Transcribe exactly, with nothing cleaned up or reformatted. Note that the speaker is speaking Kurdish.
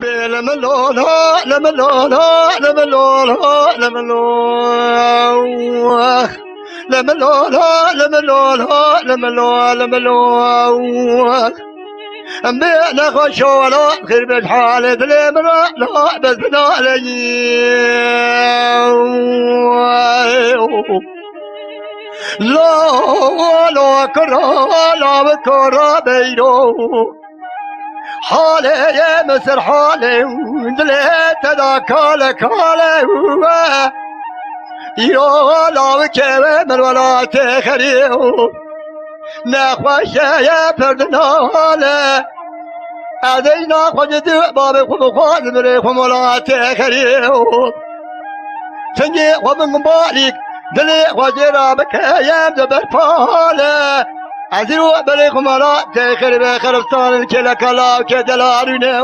Leme lo la, leme lo la, leme lo la, leme lo. Leme lo la, leme lo la, leme lo, leme lo. Em bê nexweş o la, xêr be halê dilê min ra la, bes binaleyî. La, la, kira, la, kira, beyro. Halê ye min ser halê, dilê te da kale kale. Îro lawikê wê min welatê xerî, nexweşe ye pir dinale. Ez ey naxwe ji du babê xwe bixwazim rê xwe welatê xerî. Çingê xwe min balîk, dilê xwe jê ra bikeyem de berpale. Ez îro berê xwe welatê xerî be xeriftan kêleka lawikê delarîne.